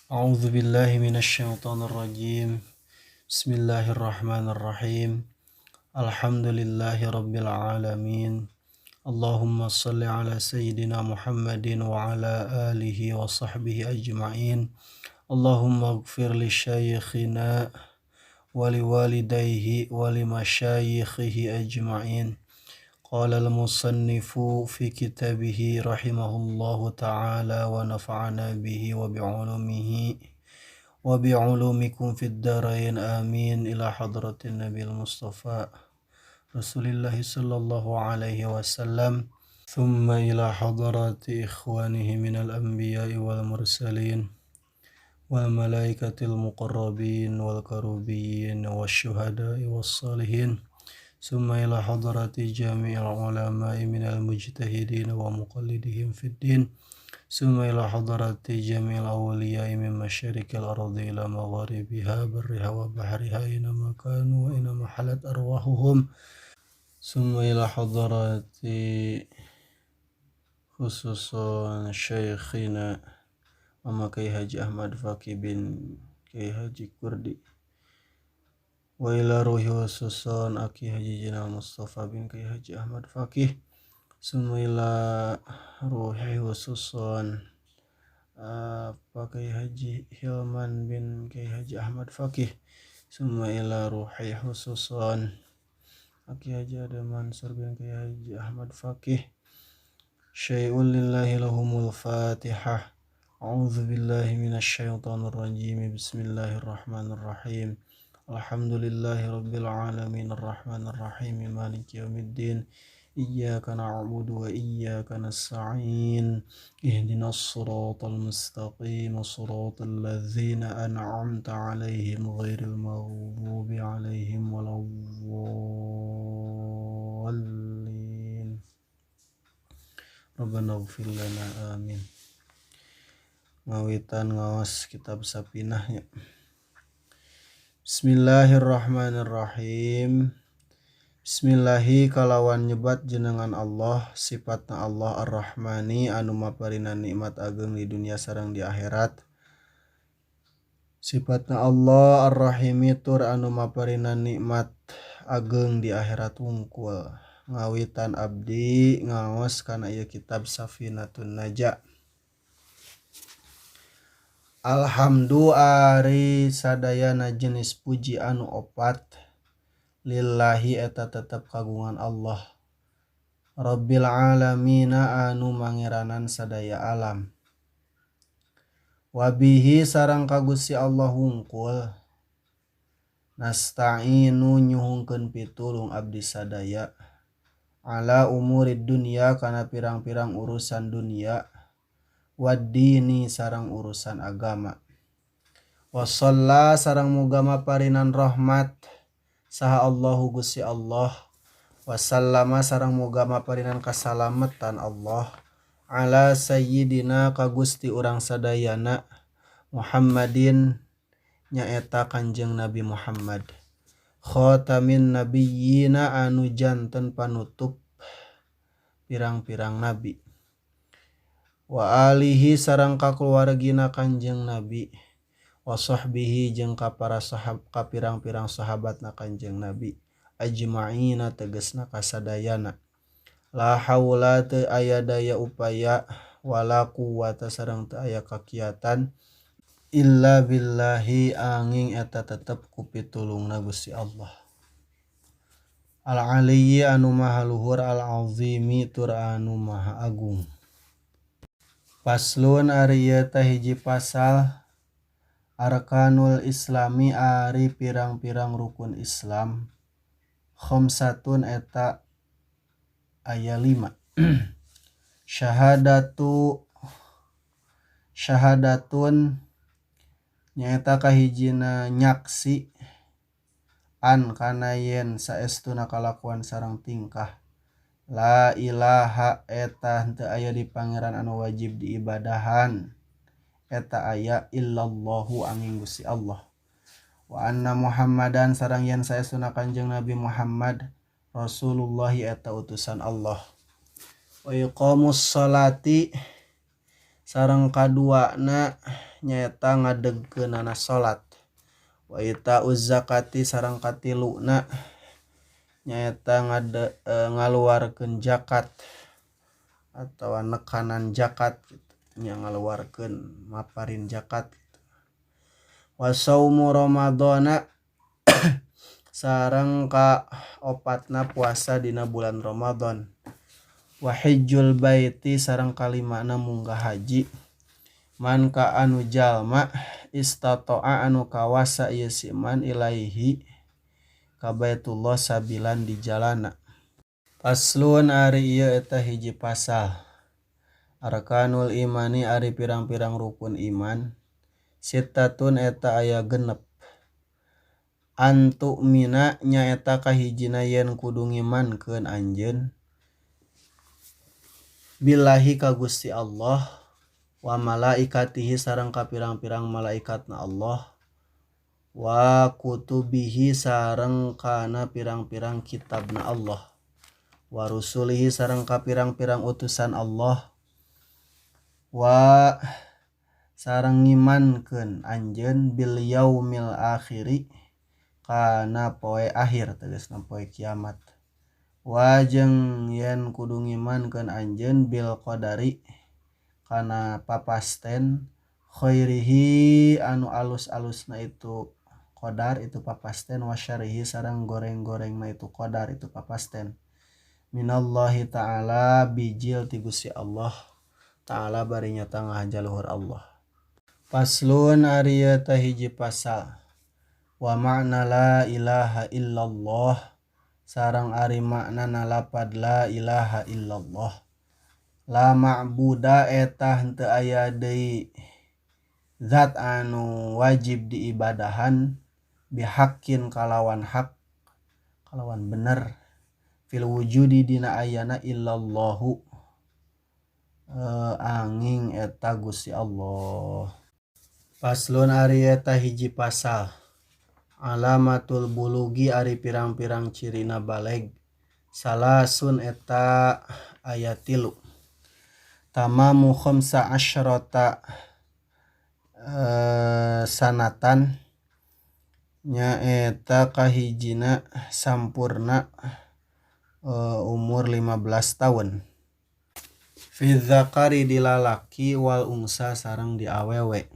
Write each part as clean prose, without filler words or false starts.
A'udzu billahi minasyaitonir rajim. Bismillahirrahmanirrahim. Alhamdulillahi rabbil alamin. Allahumma salli ala sayyidina Muhammadin wa ala alihi wa sahbihi ajma'in. Allahumma ighfir li syayikhina wa li walidayhi wa li masyayikhihi ajma'in. Qala al-musannifu fi kitabihi rahimahullahu ta'ala wa nafa'ana bihi wa bi'ulumihi wa bi'ulumikum fid darain amin ila hadratin nabil mustafa Rasulillahi sallallahu alaihi wasallam thumma ila hadrati ikhwanihi minal anbiya'i wal mursalin wal malaikatil muqarrabin wal karubin wasyuhada'i was salihin summa ila hadrati jami'il ulama'i minal mujtahidin wa muqallidihim fid din summa ila hadrati jami'il awliya'i min masyariqil ardi ila magharibiha barriha wa bahriha aina ma kanu wa aina ma halat arwahuhum summa ila hadrati khususan syekhina Mama Kiai Haji Ahmad Faqih bin Kiai Haji Kurdi wa ila ruhi khususan Aki Haji Jenal Mustafa bin Kiai Haji Ahmad Faqih summa ila ruhi khususan Pak Kiai Haji Hilman bin Kiai Haji Ahmad Faqih summa ila ruhi khususan Aki Haji Adam Mansur bin Kiai Haji Ahmad Faqih syai'un lillahi lahumul fatihah. A'udzu billahi minasyaitonir rajim. Bismillahirrahmanirrahim. Alhamdulillahi rabbil alamin arrahmanir rahim maliki yaumiddin. Iyyaka na'budu wa iyyaka nasta'in. Ihdinas siratal mustaqim siratal ladzina an'amta 'alaihim ghairil maghdubi 'alaihim waladdallin. Rabbana ighfir lana amin. Ngawitan ngaos kitab Safinahnya. Bismillahirrahmanirrahim. Bismillahi kalawan nyebat jenengan Allah, sifatna Allah Ar-Rahmani anu maparina nikmat ageng di dunia sareng di akhirat. Sifatna Allah Ar-Rahimi tur anu maparina nikmat ageng di akhirat wungkul. Ngawitan abdi ngaos kana ieu kitab Safinatun Najah. Alhamdu ari sadayana jenis puji anu opat lillahi eta tetep kagungan Allah Rabbil alamina anu mangeranan sadaya alam. Wabihi sareng ka Gusti Allah wungkul nasta'inu nyuhungkeun pitulung abdi sadaya ala umurid dunya kana pirang-pirang urusan dunia waddini sareng urusan agama. Wasalla sareng muga maparinan rahmat saha Allahu Gusti Allah wasallama sareng muga maparinan kasalametan Allah ala sayyidina ka Gusti urang sadayana Muhammadin nyaeta Kanjeng Nabi Muhammad khatamin nabiyyina anu janten panutup pirang-pirang nabi wa alihi sareng kakeluargina Kanjeng Nabi wa sahbihi jeung ka para sahab ka pirang-pirang sahabatna Kanjeng Nabi ajma'ina tegesna kasadayana. La haula teu aya daya upaya wala quwata sareng teu aya kakiatan illa billahi anging eta tetep ku pitulungna Gusti Allah. Al-aliyyi anu maha luhur al-azimi tur anu maha agung. Paslon ari ieu teh hiji pasal arkanul islami ari pirang-pirang rukun Islam khamsatun eta aya 5. Syahadatu syahadatun nyaeta kahijina nyaksi an kana yen saestuna kalakuan sareng tingkah la ilaha eta henteu aya di pangeran anu wajib diibadahan eta aya illallahu angin Gusti Allah wa anna Muhammadan sareng yen saestuna Kanjeng Nabi Muhammad Rasulullah eta utusan Allah wa iqamus salati sareng kaduana nyaeta ngadegkeunana salat wa itauz zakati sareng katiluna nyaeta ngaluarkeun zakat atawa nekanan zakat gitu nya ngaluarkeun maparin zakat gitu. Wa saumu ramadhana sareng ka opatna puasa dina bulan Ramadan wa hijjul baiti sareng kalimana munggah haji man ka anu jalma istata'a anu kawasa ieu si man ilaihi ka Baitullah sabilan di jalana. Faslun ari ieu eta hiji pasal arkanul imani ari pirang-pirang rukun iman sittatun eta aya genep antu mina nyaeta kahijina yen kudu ngimankeun anjeun billahi ka Gusti Allah wa malaikatihi sareng ka pirang-pirang malaikatna Allah wa kutubihi sareng kana pirang-pirang kitabna Allah wa rusulihi sareng ka pirang-pirang utusan Allah wa sareng ngimankeun anjeun bil yaumil akhiri kana poe akhir tegasna poe kiamat wa jeung yen kudu ngimankeun anjeun bil qadari kana papasten khairihi anu alus-alusna itu qadar itu papasten wa syarrihi sareng goreng-gorengna itu qadar itu papasten minallahi ta'ala bijil ti Gusti Allah ta'ala bari nyata ngahaja luhur Allah. Faslun ari ieu teh hiji pasal wa makna la ilaha illallah sareng ari maknana lapad la ilaha illallah la ma'buda eta henteu aya deui zat anu wajib diibadahan bihaqqin kalawan hak kalawan bener fil wujudi dina ayana illallahu angin eta Gusti Allah. Faslun ari eta hiji pasal alamatul bulugi ari pirang-pirang cirina baleg salasun eta aya 3 tamamu khamsa asyrata sanatan nyaeta kahijina sampurna umur 15 tahun fi dzakari dilalaki wal unsa sareng di awewe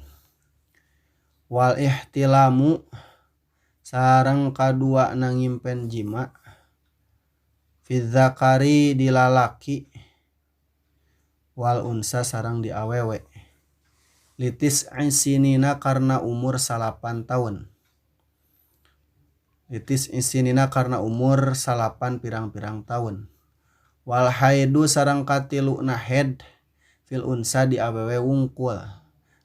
wal ihtilamu sareng kadua nangimpen jima fi dzakari dilalaki wal unsa sareng di awewe litis isinina karena umur 8 tahun litis isinina karena umur 8 pirang-pirang tahun wal haidu sareng katiluna head fil unsa di awewe wungkul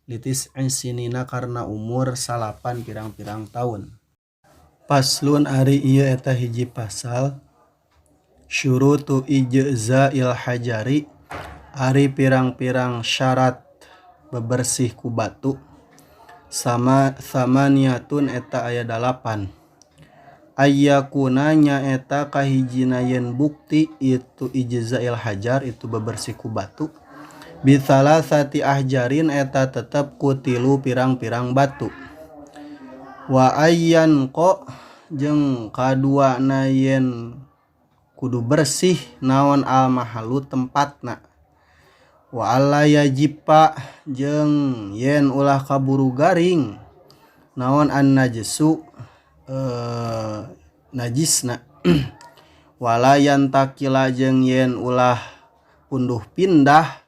litis isinina karena umur 8 pirang-pirang tahun. Faslun ari ieu eta hiji pasal syurutu ijza'il hajari ari pirang-pirang syarat bebersih ku batu sama samaniatun eta aya 8 ayyakuna nyaeta kahijina yen bukti itu ijza'il hajar itu bebersih ku batu bi salasati ahjarin eta tetep ku 3 pirang-pirang batu wa ayyan ko jeung kaduana yen kudu bersih naon al mahalu tempatna wa alla yajipa jeung yen ulah kaburu garing naon an najsu najisna wala yantakila jeung yen ulah punduh pindah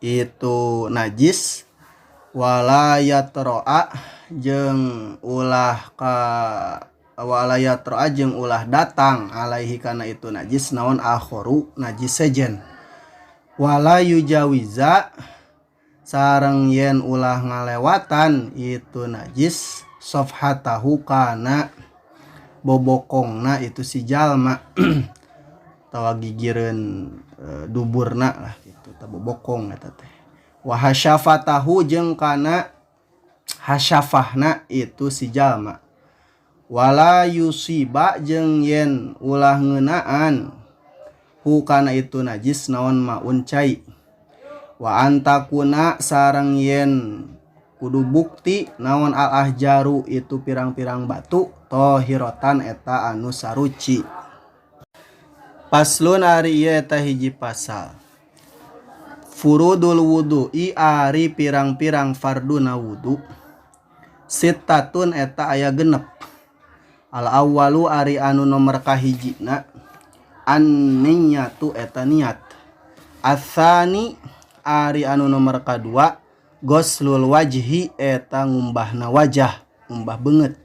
itu najis wala yatroa jeung ulah ka wala yatroa jeung ulah datang alaihi kana itu najis naon akhoru najis sejen wala yujawiza sareng yen ulah ngalewatan itu najis sofhatahu kana bobokongna itu si jalma tawa gigireun duburna lah gitu ta bobokong eta teh wa hasyafatahu jeung kana hasyafahna itu si jalma wala yusiba jeung yen ulah ngeunaan hu kana itu najis naon maun cai Wa antakuna sareng yen kudu bukti naon al ahjaru itu pirang-pirang batu tohirotan eta anu saruci. Faslun ari ieu eta hiji pasal. Furudul wudu'i ari pirang-pirang farduna wudu sittatun eta aya 6. Al awwalu ari anu nomor kahijina an-niyyatu eta niat. Atsani ari anu nomor kadua ghuslul wajhi eta ngumbahna wajah, ngumbah beungeut.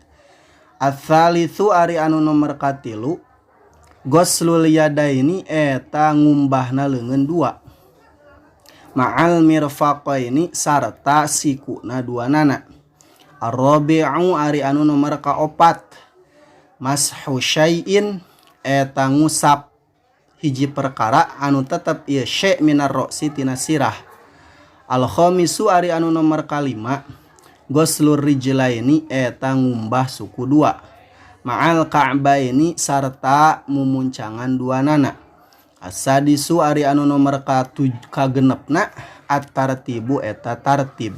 Atsalitsu ari anu nomor katilu ghuslul yadaini eta ngumbahna leungeun dua. Ma'al mirfaqaini sarta sikuna dua nana. Arrabi'u ari anu nomor kaopat mashu syai'in eta ngusap hiji perkara anu tetep ieu syai' minar ra'si tina sirah. Al khamisu ari anu nomor kalima ghuslur rijlaini eta ngumbah suku dua. Ma'al ka'baini sarta mumuncangan dua nana. Asadisu ari anu nomor kagenepna at-tartibu eta tartib.